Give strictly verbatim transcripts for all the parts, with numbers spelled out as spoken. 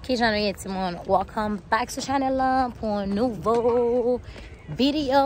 Kijan nou ye, timoun? Welcome back to channel lan pou yon nouvo video.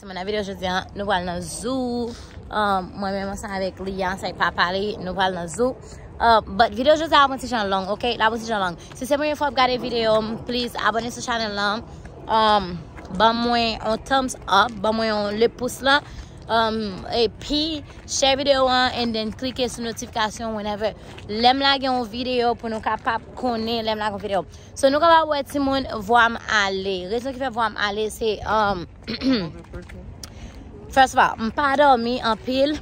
Timoun, nan videyo jodi a, nou pral nan zoo. Um, mwen menm ansanm avèk Lia, ansanm avèk papa li, nou pral nan zoo. Uh, but videyo jodi a ap yon ti jan long, ok? L ap yon ti jan long. Si se premye fwa w ap gade videyo m, please abòne sou channel lan. Um, ban mwen yon thumbs up, ban mwen yon le pous la. Um, epi, share videyo an and then klike sou notifikasyon whenever lè m lage yon videyo pou nou kapab konnen lè m lage yon videyo. So, nou kapab wè timoun vwa m ale. Rezon ki fè vwa m ale, se, um, first of all, m pa dòmi anpil.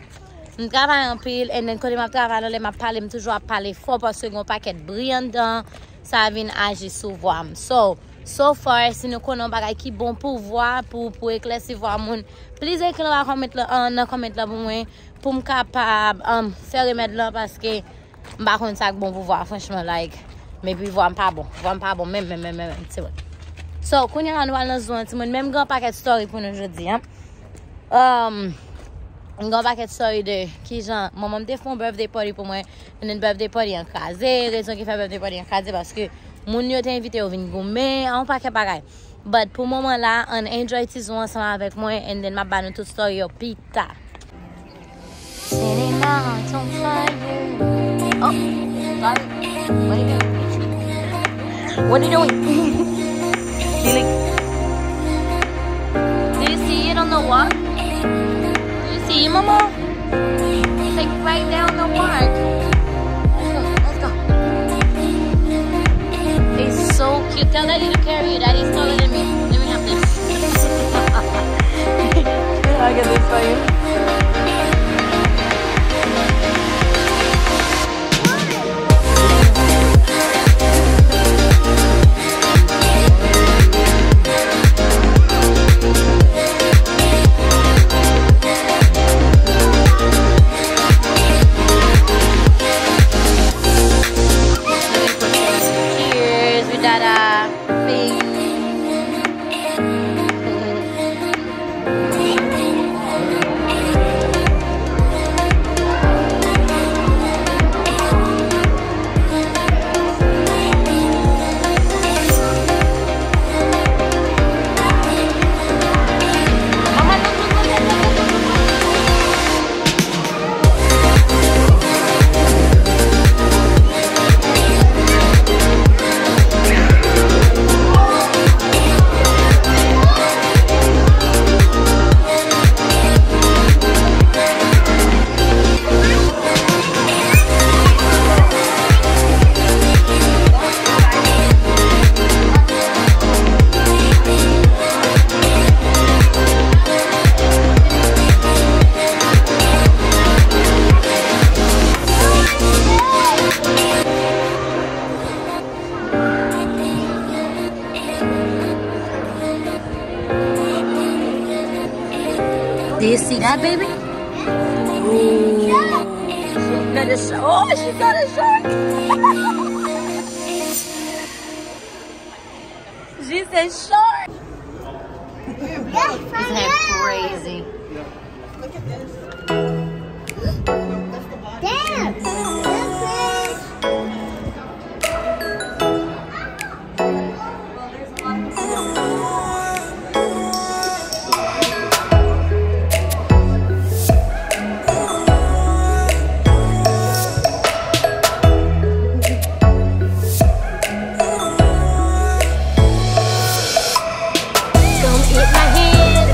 M travay anpil, and then kote m ap travay la, lè m ap pale, m toujou ap pale fò paske gen yon pakèt bri anndan, sa vin aji sou vwa m. So, so far, si nou konnen yon bagay ki bon pou vwa, pou, pou eklèsi vwa moun, please ekri anba comment la, an, nan comment la pou mwen, pou m kapab, um, fè remèd lan paske m pa konn sa k bon pou vwa, franchman, like, maybe vwa m pa bon, vwa m pa bon, menm, menm, menm, menm, menm, timoun. So, kounye a la, nou al nan zoo an, timoun, men m gen yon pakèt story pou nou jodi a. Um, m gen yon pakèt story de kijan manman m te fè yon birthday party pou mwen, and then birthday party an kraze, rezon ki fè birthday party an kraze, paske moun yo te envite yo vin goumen, yon pakèt bagay. But pou moman la, ann enjoy ti zoo ansanm avèk mwen, and then m ap ba nou tout story yo pita. Setting my heart on fire. Oh, sorry. What are you doing? What are you doing? Lily. Do you see it on the wall? Do you see it, Mama? It's like right down the park. Let's go, let's go. He's so cute. Tell Daddy to carry you. Daddy's taller than me. Let me have this. I'll get this for you. Cheers, we dada. Do you see that, baby? Ooh. Got a sh- oh, she got a shark. She said shark. Isn't that crazy? Look at this. Damn. Don't hit my hand.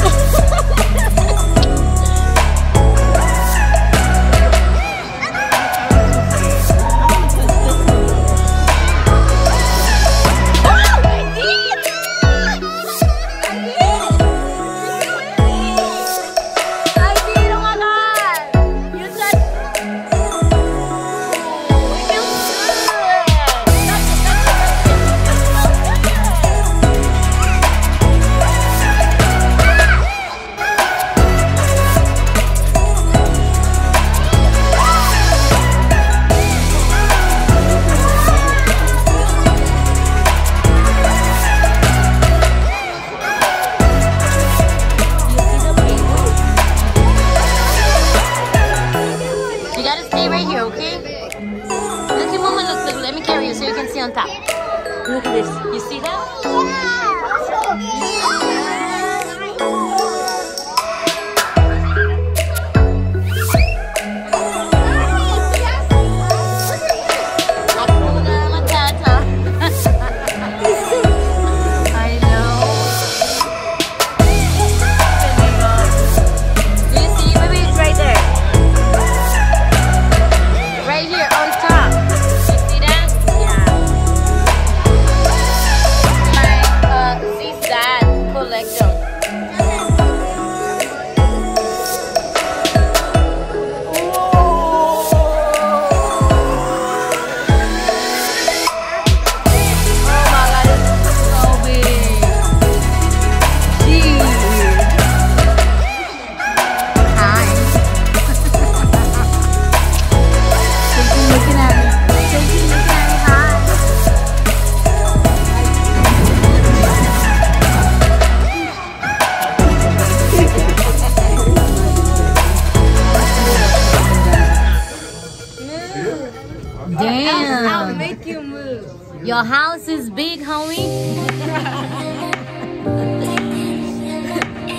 Your house is big, homie.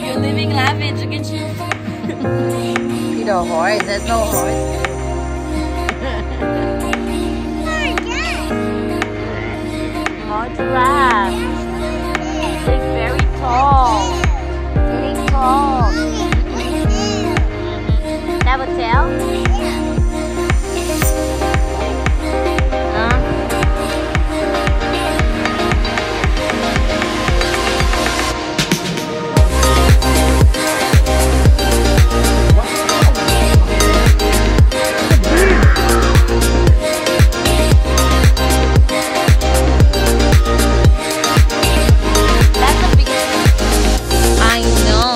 You're living lavish. Look at you. See the horse. There's no horse. More giraffe. It's very tall. Very tall. They have a tail? Huh? That's a big, I know.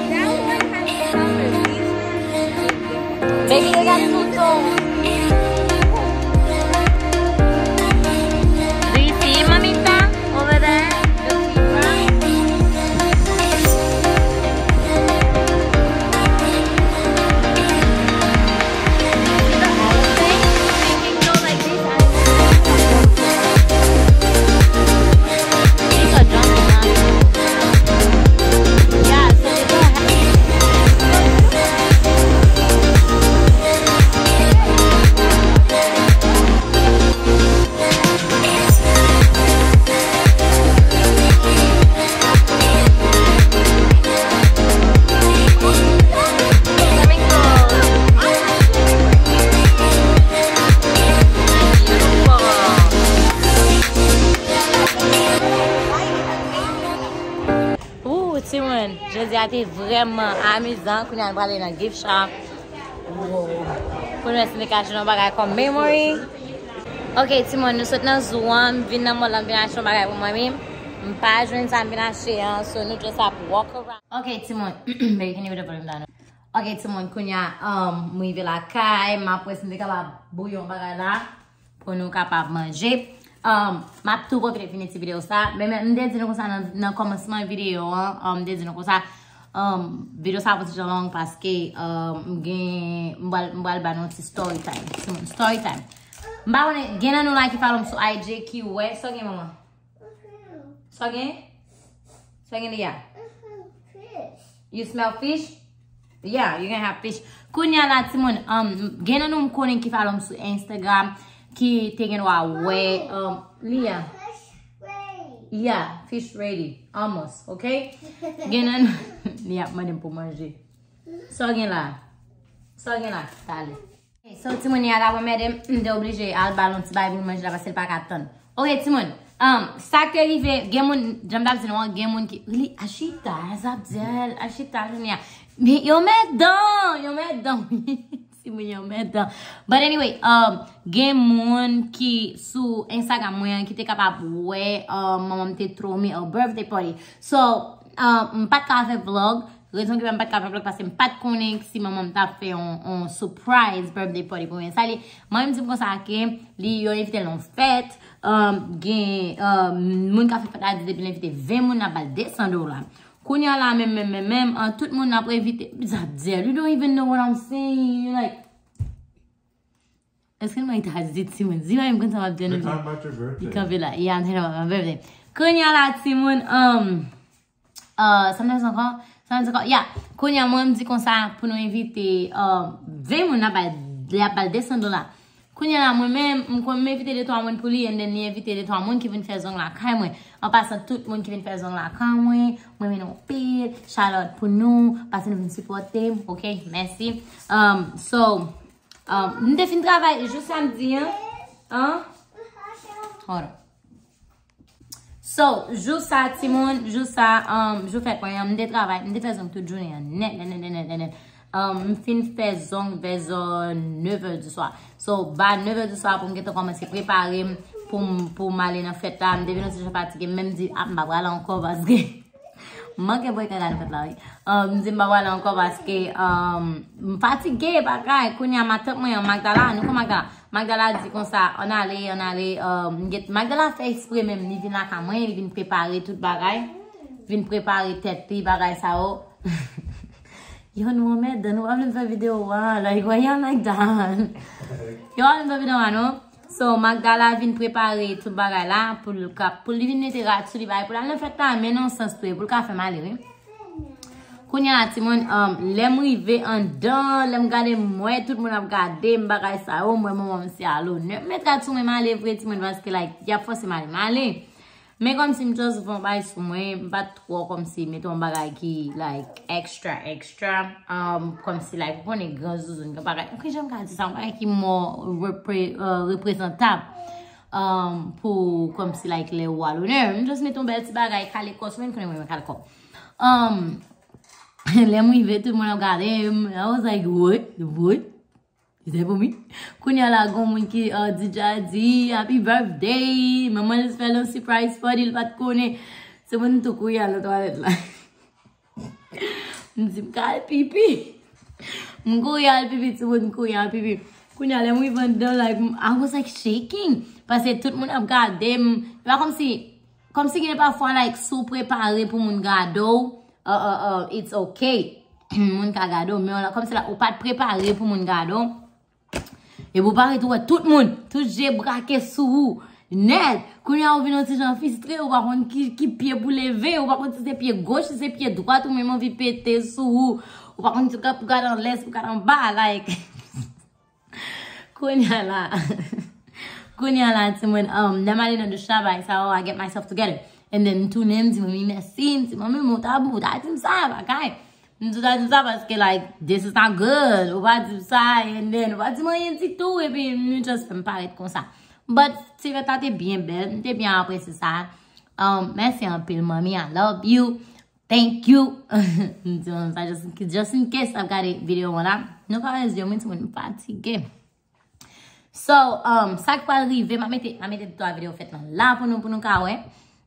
That one has colors. These ones look different. Baby, they got two tones. Do you see it, mamita? Over there? The zebra? Do you see the elephant? They can go like this. These are jungle animals. Yeah, so they don't have Ooh, timoun, jodi a te vrèman amizan. Kounye a nou prale nan gift shop. Wow. Pou nou wè si nou ka jwenn yon bagay kòm memory. Ok, timoun, nou sot nan zoo an, m vin nan mall la, m vin achte yon bagay pou mwen menm. M pa jwenn sa m vin achte an, so nou just ap walk around. Ok, timoun, baby, can you put the volume down? Ok, timoun, kounye a, um, m rive lakay, m ap wè si m te kapab bouyon bagay la pou nou kapab manje. Um, m ap tou pwofite fini ti videyo sa. Men, men, m te di nou konsa nan, nan kòmansman videyo an, um, m te di nou konsa, um, videyo sa ap yon ti jan long paske, um, m gen, m pral, m pral ba nou ti story time. Timoun, story time. M pa konnen, gen nan nou la ki follow m sou I G ki wè, sa w gen manman? Sa w gen? Sa w gen deja? You smell fish? Yeah, you can have fish. Kounye a la, timoun, um, gen nan nou m konnen ki follow m sou Instagram, ki te gen dwa wè, um, li a. Yeah, fish ready. Almost, ok? Gen nan nou, li ap mande m pou manje. Sa w gen la? Sa w gen la? Talè. So, timoun, li a t ap anmède m, m te oblije al ba l yon ti bagay pou l manje la, paske l pa ka tann. Ok, timoun, um, sa k te rive, gen moun, jan m t ap di nou an, gen moun ki, li, Ashita, Zabdiel, Ashita, Junia. Men, yo mèdan, yo mèdan, wi. Timoun, yo mèdan. But anyway, um, gen moun ki sou Instagram mwen an ki te kapab wè, um, manman m te throw me a birthday party. So, um, m pa t ka fè vlog, rezon ki fè m pa t ka fè vlog, paske m pa t konnen si manman m t ap fè yon, yon surprise birthday party pou mwen. Sa li, mwen menm di m konsa ke li, yo envite l nan yon fèt, um, gen, um, moun k ap fè fèt la di depi l envite ven moun, l ap ba l de san dola. Kounye a la, menm, menm, menm, menm, an, tout moun ap envite, Zabdiel, you don't even know what I'm saying. You like, Èske mwen ta di timoun? Di mwen, m konn sa m ap di nou. We're talking about your birthday. Li kanpe la. Yeah, I'm talking about my birthday. Kounye a la, timoun, um, uh, sa m te di ankò? Sa m te di ankò? Yeah. Kounye a, mwen, m di konsa, pou nou envite, um, ven moun, n ap bay, l ap bay de san dola. Kounye a la, mwen menm, m konn m envite de twa moun pou li, and then li envite de twa moun ki vin fè zong lakay mwen. An pasan, tout moun ki vin fè zong lakay mwen, mwen renmen nou anpil, shout out pou nou, paske nou vin sipòte m, ok? Mèsi. Um, so, Um, m te fin travay jou samdi an. An? Hold on. So, jou sa, timoun, jou sa, um, jou fèt mwen an, m te travay, m te fè zong tout jounen an, nèt, nèt, nèt. Um, m fin fè zong vè zò nèf è di swa. So, ba nèf è di swa pou m gentan kòmanse prepare m pou m, pou m ale nan fèt la. M te vin yon ti jan fatige, men m di, ah, m pa prale ankò paske M manke bwè kaka nan fèt la, wi. Um, m di m pa prale ankò paske, um, m fatige, bagay. Kounye a, matant mwen an, Magdala, nou konn Magdala. Magdala di konsa, ann ale, ann ale, um, m gen, Magdala fè ekspre menm, li vin lakay mwen, li vin prepare tout bagay. Vin prepare tèt li, bagay sa yo. Yo, nou anmèdan, nou pa vle m fè videyo a, like, why y'all like that? Yo pa vle m fè videyo a, non? So, Magdala vin prepare tout bagay la pou l ka, pou li vin mete rad sou li, bay, pou l al nan fèt la, men nan sans tou, pou l ka fè m ale, wi. Kounye a, timoun, um, lè m rive anndan, lè m gade, m wè tout moun ap gade m, bagay sa yo, m wè manman m se a lonè. M met rad sou mwen, m ale vre, timoun, paske, like, y ap fòse m ale, m ale. Men kòmsi m just fè yon bagay sou mwen, m pa t twò kòmsi mete yon bagay ki, like, extra, extra, um, kòmsi, like, ou konnen gran zouzoun, yon bagay, ok, jan m ka di sa, yon bagay ki mò repre-, euh, reprezantab, um, pou, kòmsi, like, lè ou a lonè. M just mete yon bèl ti bagay, kale kò sou mwen, m konnen mwen renmen kale kò. Um, lè m rive, tout moun ap gade m, I was like, "What? What?" Is that for me? Kounye a la, gon moun ki, uh, deja di, "Happy birthday." Manman l fè l yon surprise party, l pa t konnen. Se moun tou kouri al nan twalèt la. M di, "M ka al pipi." M kouri al pipi, timoun, m kouri al pipi. Kounye a, lè m rive anndan, like, I was, like, shaking. Paske tout moun ap gade m. E pa kòmsi, kòmsi gen pafwa, like, si w prepare pou moun gade w, uh, uh, uh, it's okay. Moun ka gade w, men w la, kòmsi la, ou pa t prepare pou moun gade w. Epi w parèt ou wè tout moun, tout je brake sou ou. Nèt, kounye a ou vin yon ti jan fistre, ou pa konn ki, ki pye pou leve, ou pa konn si se pye goch, si se pye dwat, ou menm anvi pete sou ou. Ou pa konn si pou gade anlè, si pou gade anba, like. Kounye a la. Kounye a la, timoun, um, lè m ale nan douch la, bay sa, oh, I get myself together. And then, m tounen, m di, "Manmi, mèsi." M di, "Manmi, men w ta, ou ta di m sa, bagay." M di, "Ou ta di m sa paske, like, this is not good." Ou pa di m sa, and then, ou pa di m anyen ditou, epi m just fè m parèt konsa. But, ti fèt la te byen bèl, m te byen apresye sa. Um, mèsi anpil, manmi, I love you. Thank you. M di manmi sa just in case, just in case, ap gade videyo an la. Nou ka wè zye mwen, timoun, m fatige. So, um, sa k pral rive, m ap mete, m ap mete de twa videyo fèt lan la pou nou, pou nou ka wè.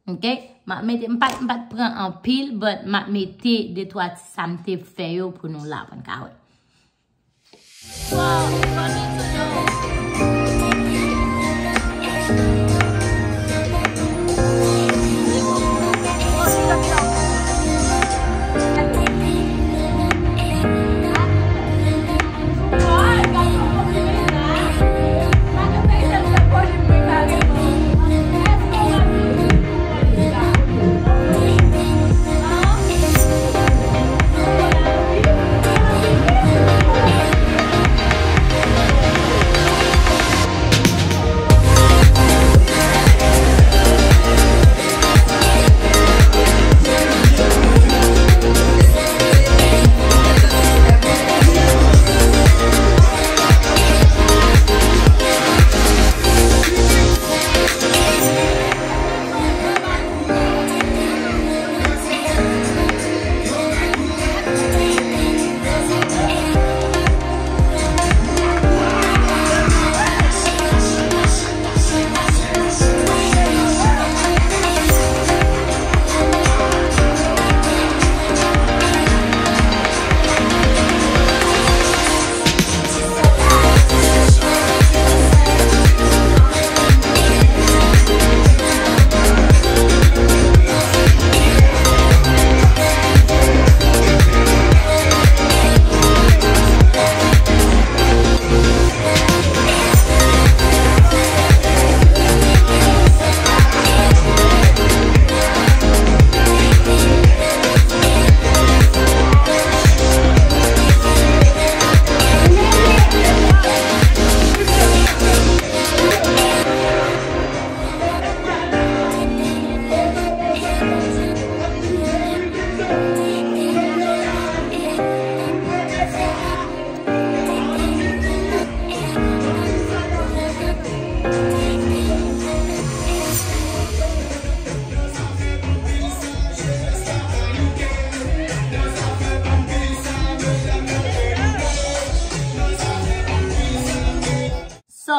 Ok? M ap mete, m pa t, m pa t pran anpil, but m ap mete de twa ti sa m te fè yo pou nou la, pou nou ka wè. So,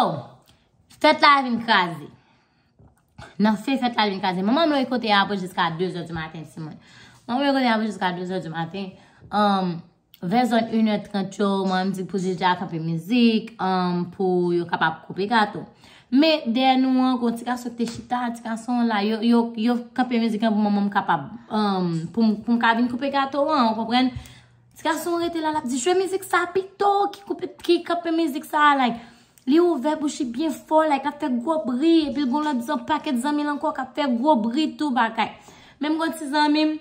fèt la vin kraze. Nan fen fèt la vin kraze. Manman m rekote apre jiska de zè di maten, timoun. Manman m rekote apre jiska de zè di maten. Um, vè zòn inè trant yo, manman m di pou Jija kanpe mizik, um, pou yo kapab koupe gato. Men dèyè nou an, gon ti gason ki te chita, ti gason an la, yo, yo, yo kanpe mizik lan pou manman m kapab, um, pou m, pou m ka vin koupe gato an, ou konprann? Ti gason rete la, l ap di, "Jwe mizik sa pito, ki koupe, ki kanpe mizik sa, like." Li ouvè bouch li byen fò, like, l ap fè gwo bri, epi l gon lòt zan, pakèt zanmi l ankò k ap fè gwo bri tou bagay. Menm gon ti zanmi m,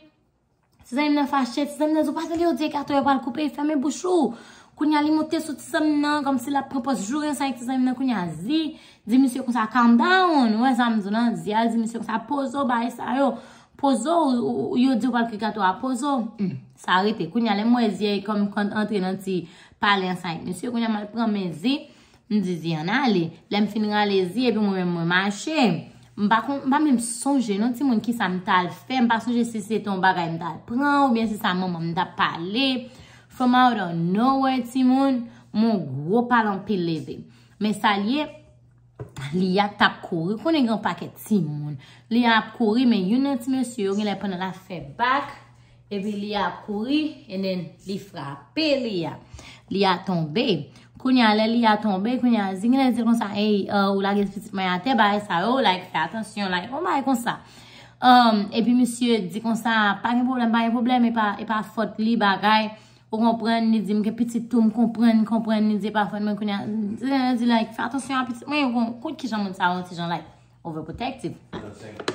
ti zanmi m nan fache, ti zanmi m nan di, "Ou pa tande yo di e gato yo pral koupe, fèmen bouch ou." Kounye a li monte sou ti zanmi m nan, kòmsi l ap pran pòz joure ansanm ak ti zanmi m nan, kounye a Zi di misye konsa, "Calm down," ou wè sa m di w lan, Zi al di misye konsa, "Pozo, bagay sa yo, pozo, ou- ou- yo di w pral koupe gato a, pozo." Hmm, sa rete. Kounye a lè m wè Zi kòm konn antre nan ti pale ansanm ak misye, kounye a m al pran men Zi, m di Zi ann ale. Lè m fin rale Zi, epi mwen menm mwen mache. M pa kon, m pa menm sonje non timoun kisa m t al fè, m pa sonje si se te yon bagay m t al pran oubyen si sa manman m t ap pale. From out of nowhere timoun, mon gwo pale anpil leve. Men sa l ye, Lia t ap kouri, konnen gen yon pakèt timoun. Lia ap kouri, men youn nan ti mesye yo genlè pandan l ap fè bak, epi Lia ap kouri, and then li frape Lia. Lia tonbe. Kounye a, lè Lia tonbe, kounye a, Zi genlè di l konsa, "Ey, uh, ou lage pitit mwen atè, bagay sa yo, like, fè atansyon, like, yon bagay konsa." Um, epi misye di konsa, "Pa gen pwoblèm, pa gen pwoblèm, e pa, e pa fòt li, bagay." Ou konprann, li di m gen pitit tou, m konprann, m konprann, li di e pa fòt mwen kounye a, li di like, "Fè atansyon a pitit mwen," ou konn, konn kijan moun sa yo, ti jan like, overprotective.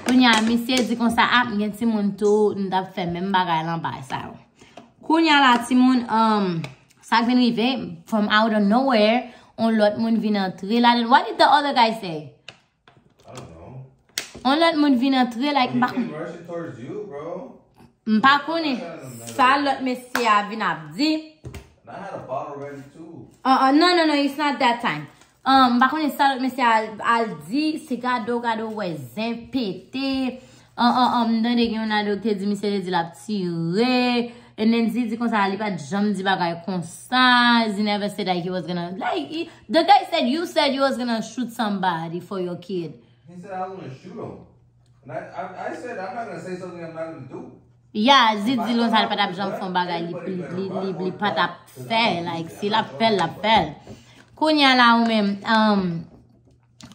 Kounye a, misye di konsa, "Ah, m gen timoun tou, m t ap fè menm bagay lan bagay sa yo." Kounye a la, timoun, um, sa k vin rive, from out of nowhere, on lòt moun vin antre ladan. What did the other guy say? I don't know. On lòt moun vin antre, like, m pa He came rushing towards you, bro. M pa konnen sa lòt mesye a vin ap di. And I had a bottle ready too. Uh, uh, no, no, no, it's not that time. Um, m pa konnen sa lòt mesye a al, al di, se gade w, gade w wè zen pete. An, an, an, m tande gen yon ado ki te di misye te di l ap tire. And then Zi di konsa, li pa t janm di bagay konsa. Zi never said like he was gonna, like, he- the guy said, "You said you was gonna shoot somebody for your kid." He said I was gonna shoot him. And I, I, I said I'm not gonna say something I'm not gonna do. Ya, Zi di l konsa, li pa t ap janm fè yon bagay li, li, li, li, li pa t ap fè. Like, si l ap fè l, l ap fè l. Kounye a la, ou menm, um,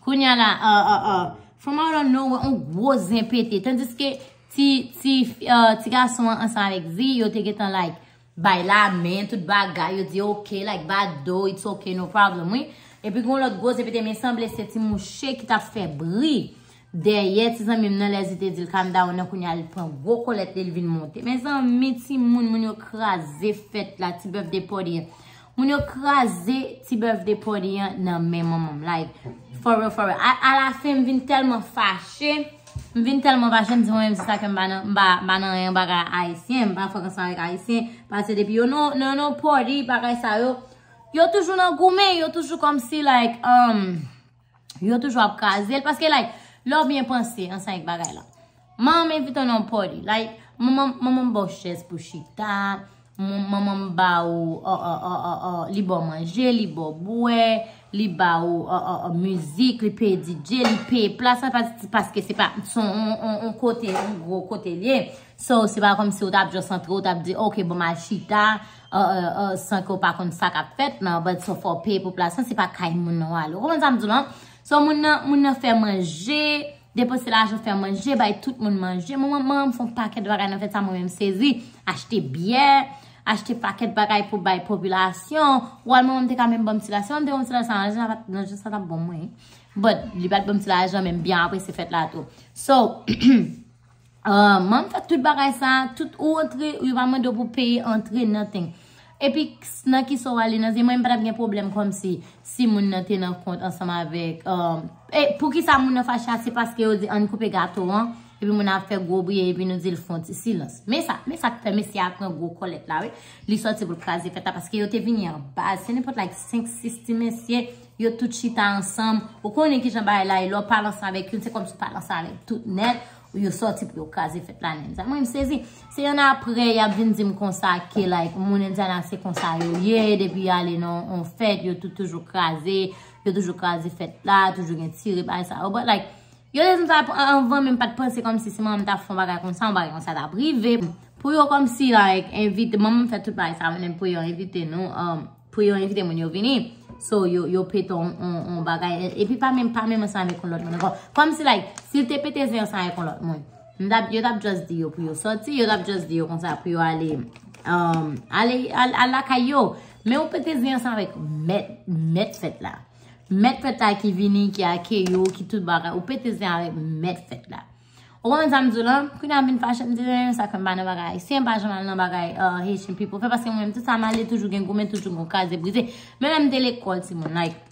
Kounye a la, uh, uh, uh, from out of nowhere, on gwo zen pete. Tandiske ti, ti, uh, ti gason an ansanm avèk Zi, yo te gentan like, bay lamen, tout bagay, yo di ok, like, bat do, it's ok, no problem, wi. Epi gon lòt gwo zen pete, men sanble se ti mouche ki t ap fè bri. Dèyè ti zanmi m nan, lè Zi te di l calm down nan, kounye a li pran gwo kòlèt li, li vin monte. Mezanmi, timoun, moun yo kraze fèt la, ti bèf de pòdi an. Moun yo kraze ti bèf de pòdi an nan men manman m. Like, for real, for real. A, alafen, m vin tèlman fache. M vin tèlman fache, m di mwen menm se sa ke m pa nan, m pa, m pa nan anyen bagay ayisyen. M pa fòk ansanm avèk ayisyen. Paske depi yo nan, nan, nan pòdi, bagay sa yo, yo toujou nan goumen, yo toujou kòmsi, like, um, yo toujou ap kraze l. Paske, like, lè w byen panse ansanm avèk bagay la. Manman m envite w nan yon pòdi. Like, manman, manman m ba w chèz pou chita. Manman m ba w, uh, uh, uh, uh, uh, li ba w manje, li ba w bwè, li ba w, uh, uh, uh, mizik, li peye D J, li peye plas la, pas- paske se pa, se yon, yon, yon kote, yon gwo kote l ye. So, se pa kòmsi w t ap just antre, w t ap di, "Ok, bon, m al chita," uh, uh, uh, san ke w pa konn sa k ap fèt nan, but so fò w peye pou plas lan, se pa kay moun nan w ale. Ou konprann sa m di w lan? So, moun nan, moun nan fè manje, depanse lajan fè manje, bay tout moun manje. Manman, manman m fè yon pakèt bagay nan fèt sa, mwen menm sezi. Achte byè, achte pakèt bagay pou bay popilasyon. Wè, manman m te ka menm ban m ti lajan, manman m te ban m ti lajan, lajan sa pa t, lajan sa t ap bon mwen. But, li pa t ban m ti lajan, menm byen apresye fèt la tou. So, Uh, manman m fè tout bagay sa, tout ou antre, yo pa mande w pou peye antre, nothing. Epi, nan kisa w ale nan zen, mwen m pa t ap gen pwoblèm kòmsi si moun nan te nan kont ansanm avèk, um, e poukisa moun nan fache a, se paske yo di, "Ann koupe gato an," epi moun nan ap fè gwo bri, epi nou di l fè yon ti silans. Men sa, men sa k fè mesye a pran gwo kòlèt la, wi. Li sòti pou l kraze fèt la, paske yo te vini anba, se nenpòt, like, senk, sis ti mesye, yo tout chita ansanm. Ou konnen kijan bagay la ye, lè w pale ansanm avèk youn, se kòmsi w pale ansanm avèk tout nèt. Yo sòti pou yo kraze fèt la, nèg sa. Mwen, m sezi. Se ann apre, y ap vin di m konsa ke, like, moun Indiana se konsa yo ye, depi y ale nan yon fèt, yo tout toujou kraze, yo toujou kraze fèt la, toujou gen tire, bagay sa yo. But, like, yo te di m sa anvan, men m pa t panse kòmsi si manman m t ap fè yon bagay konsa, yon bagay konsa t ap rive. Pou yo kòmsi, like, envite, manman m fè tout bagay sa, men pou yo envite nou, um, pou yo envite moun yo vini. So, yo, yo pete yon, yon, yon bagay. Epi pa menm, pa menm ansanm avèk yon lòt moun ankò. Kòmsi, like, si l te pete zen ansanm avèk yon lòt moun, m t ap, yo t ap just di yo pou yo sòti, yo t ap just di yo konsa pou yo ale, um, ale, al, al lakay yo. Men ou pete zen ansanm avèk mèt, mèt fèt la. Mèt fèt la ki vini, ki akeyi w, ki tout bagay. Ou pete zen avèk mèt fèt la. Ou konprann sa m di w lan? Kounye a m vin fache, m di, "Eh, sa fè m pa nan bagay ayisyen, m pa janm al nan bagay, uh, Haitian people fè, paske mwen menm, tout sa m ale, toujou gen goumen, toujou gen kraze brize." Men lè m te lekòl, timoun, like,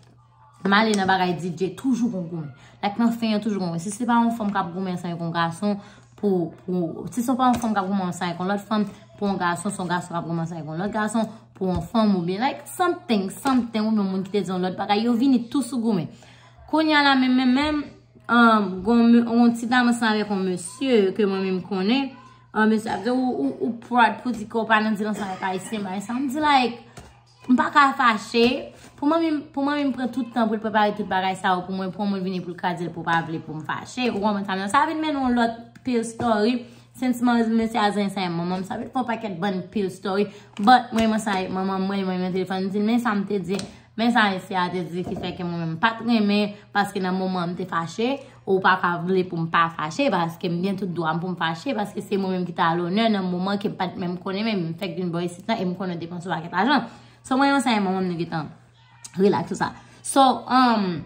m ale nan bagay D J, toujou gen goumen. Like, nan fen an, toujou gen goumen. Si se pa yon fanm k ap goumen ansanm avèk yon gason, pou, pou, si se pa yon fanm k ap goumen ansanm avèk yon lòt fanm, pou yon gason, se yon gason k ap goumen ansanm avèk yon lòt gason, pou yon fanm, oubyen, like, something, something, oubyen yon moun ki te di yon lòt bagay, yo vini tou sou goumen. Kounye a la, menm, menm, menm, um, gon, yon ti dam ansanm avèk yon mesye ke mwen menm konnen. Um, mesye ap di, "Ou, ou, ou proud pou di ke w pa nan dil ansanm avèk ayisyen, bagay sa." M di, like, m pa ka fache. Pou mwen menm, pou mwen menm pran tout tan pou l prepare tout bagay sa yo pou mwen, pou yon moun vini pou l ka di l pou pa vle pou m fache. Ou konprann sa m di? Sa vin mennen yon lòt pil story. Since mesye a zen ansanm avèk manman m, sa vin fè yon pakèt bann pil story. But mwen, mwen sa, manman m, mwen, mwen, mwen telefòn, m di l, "Men sa m te di, men sa mesye a te di ki fè ke mwen menm m pa t renmen, paske nan moman m te fache, ou pa ka vle pou m pa fache, paske m gen tout dwa m pou m fache, paske se mwen menm ki te a lonè nan moman ke m pa t menm konnen, men m fèk vin bò isit lan, e m konnen w depanse yon pakèt lajan." So, mwen, mwen sa, manman m, nou gentan relax sou sa. So, um,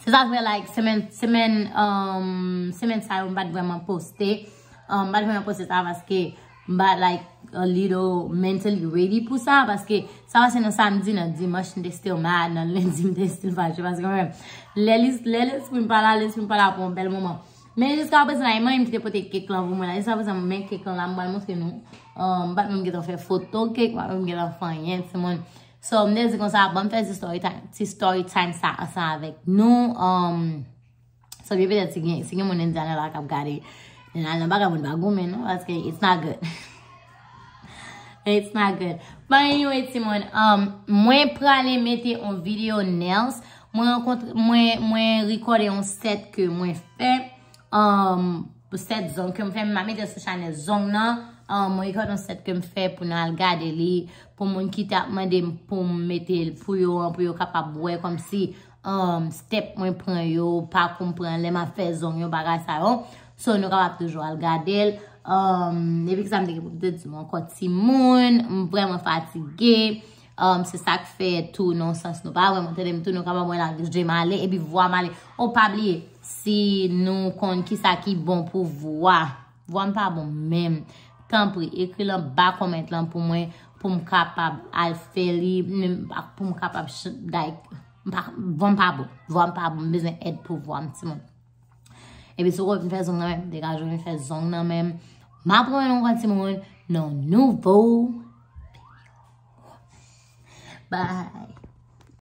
se sa k fè, like, semèn, semèn, um, semèn sa yo, m pa t vrèman poste. Um, m pa t vrèman poste sa paske m pa, like, a little mentally ready pou sa. Paske sa pase nan samdi, nan dimanch, m te still mad, nan lendi, m te still fache. Paske mwen, lè lis-, lè lespri m pa la, lespri m pa la pou yon bèl moman. Men jiska prezan la, e mwen menm ki te pote kèk lan pou mwen la. Jiska prezan, men kèk lan la, m pral montre nou. Um, m pa t menm gentan fè foto kèk, m pa t menm gentan fè anyen, timoun. So, m te di konsa, ban m fè ti story time, ti story time sa ansanm avèk nou. Um, so, byen petèt si gen, si gen moun Indiana la k ap gade, Indiana pa ka moun pa goumen, non, paske it's not good. It's not good. But anyway, timoun, um, mwen prale mete yon video nails. Mwen rankontre, mwen, mwen rekòde yon set ke mwen fè. Um, set zong ke m fè, m a mete sou chanèl zong nan. Um, mwen rekòde yon set ke m fè pou n al gade li. Pou moun ki t ap mande m pou m mete l pou yo an, pou yo kapab wè kòmsi, um, step mwen pran yo, pakou m pran lè m ap fè zong yo, bagay sa yo. So, nou kapab toujou al gade l. Um, epi kisa m te gen pou m te di nou ankò, timoun, m vrèman fatige. Um, se sa k fè tou, nan yon sans, nou pa vrèman tande m tou, nou kapab wè laj m ale, epi vwa m ale. O, pa bliye, si nou konn kisa ki bon pou vwa, vwa m pa bon menm, tanpri, ekri l anba comment lan pou mwen, pou m kapab al fè li, menm pou m kapab ch-, like, m pa, vwa m pa bon, vwa m pa bon, m bezwen èd pou vwa m, timoun. Epi si w konn fè zong nan menm, degaje w vin fè zong nan menm. M ap renmen nou ankò, timoun, nan nouvo. Bye.